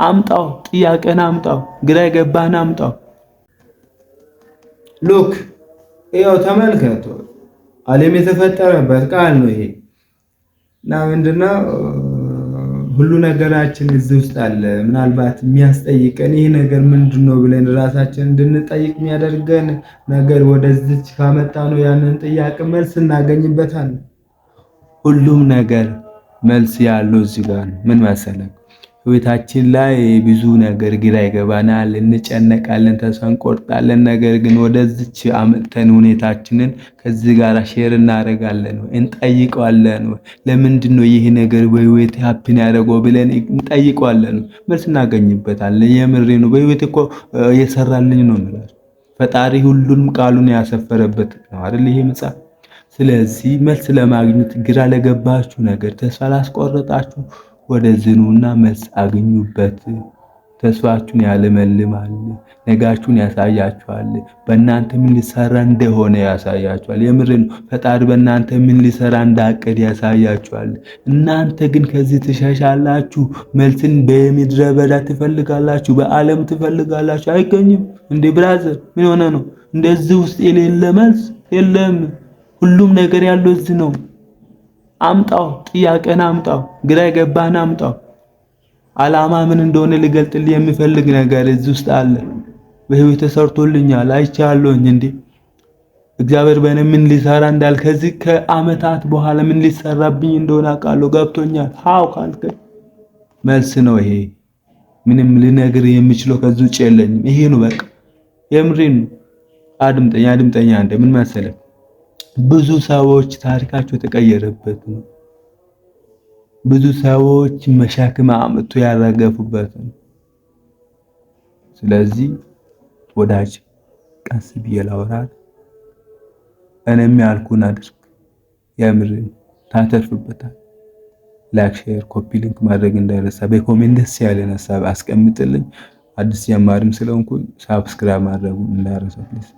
አምጣው፣ ጥያቄን አምጣው፣ ግራ የገባህን አምጣው። Look፣ ይኸው ተመልከቱ። ዓለም የተፈጠረበት ቃል ነው ይሄ እና ምንድነው፣ ሁሉ ነገራችን እዚህ ውስጥ አለ። ምናልባት የሚያስጠይቀን ይህ ነገር ምንድን ነው ብለን ራሳችን እንድንጠይቅ የሚያደርገን ነገር ወደዚች ካመጣ ነው ያንን ጥያቄ መልስ እናገኝበታለን። ሁሉም ነገር መልስ ያለው እዚህ ጋር ነው። ምን መሰለህ፣ ህይወታችን ላይ ብዙ ነገር ግራ ይገባናል፣ እንጨነቃለን፣ ተስፋ እንቆርጣለን። ነገር ግን ወደዚች አምጥተን ሁኔታችንን ከዚህ ጋር share እናደርጋለን ወይ እንጠይቀዋለን ወይ፣ ለምንድን ነው ይህ ነገር በህይወት happen ያደረገው ብለን እንጠይቀዋለን፣ መልስ እናገኝበታለን። የምሬ ነው። በህይወት እኮ የሰራልኝ ነው የምላችሁ። ፈጣሪ ሁሉንም ቃሉን ያሰፈረበት ነው አይደል ይሄ መጽሐፍ። ስለዚህ መልስ ለማግኘት ግራ ለገባችሁ ነገር፣ ተስፋ ላስቆረጣችሁ ወደዚህ ኑና መልስ አግኙበት። ተስፋችሁን ያለመልማል፣ ነጋችሁን ያሳያችኋል፣ በእናንተ ምን ሊሰራ እንደሆነ ያሳያችኋል። የምር ነው። ፈጣሪ በእናንተ ምን ሊሰራ እንዳቀድ ያሳያችኋል። እናንተ ግን ከዚህ ትሸሻላችሁ። መልስን በምድረ በዳ ትፈልጋላችሁ፣ በዓለም ትፈልጋላችሁ፣ አይገኝም። እንዴ brother፣ ምን ሆነ ነው? እንደዚህ ውስጥ የሌለ መልስ የለም። ሁሉም ነገር ያለው እዚህ ነው። አምጣው፣ ጥያቄን አምጣው፣ ግራ የገባህን አምጣው። አላማ ምን እንደሆነ ሊገልጥልህ የሚፈልግ ነገር እዚህ ውስጥ አለ። በህይወት ተሰርቶልኛል፣ አይቻለሁኝ። እንዴ እግዚአብሔር በእኔ ምን ሊሰራ እንዳል፣ ከዚህ ከአመታት በኋላ ምን ሊሰራብኝ እንደሆነ አውቃለሁ፣ ገብቶኛል። How ካልከኝ መልስ ነው ይሄ። ምንም ልነግር የምችለው ከዚህ ውጭ የለኝም። ይሄ ነው በቃ፣ የምሬን ነው። አድምጠኝ፣ አድምጠኝ። አንዴ ምን መሰለህ፣ ብዙ ሰዎች ታሪካቸው የተቀየረበት ነው። ብዙ ሰዎች መሸክም አምጥቶ ያራገፉበት ነው። ስለዚህ ወዳጅ፣ ቀስ ብዬ ላውራት፣ እኔም ያልኩህን አድርግ። የምሬን ታተርፍበታል። Like፣ share፣ copy link ማድረግ እንዳይረሳ። በ comment ደስ ያለን ሀሳብ አስቀምጥልኝ። አዲስ ጀማሪም ስለሆንኩኝ subscribe ማድረጉን እንዳይረሳ please።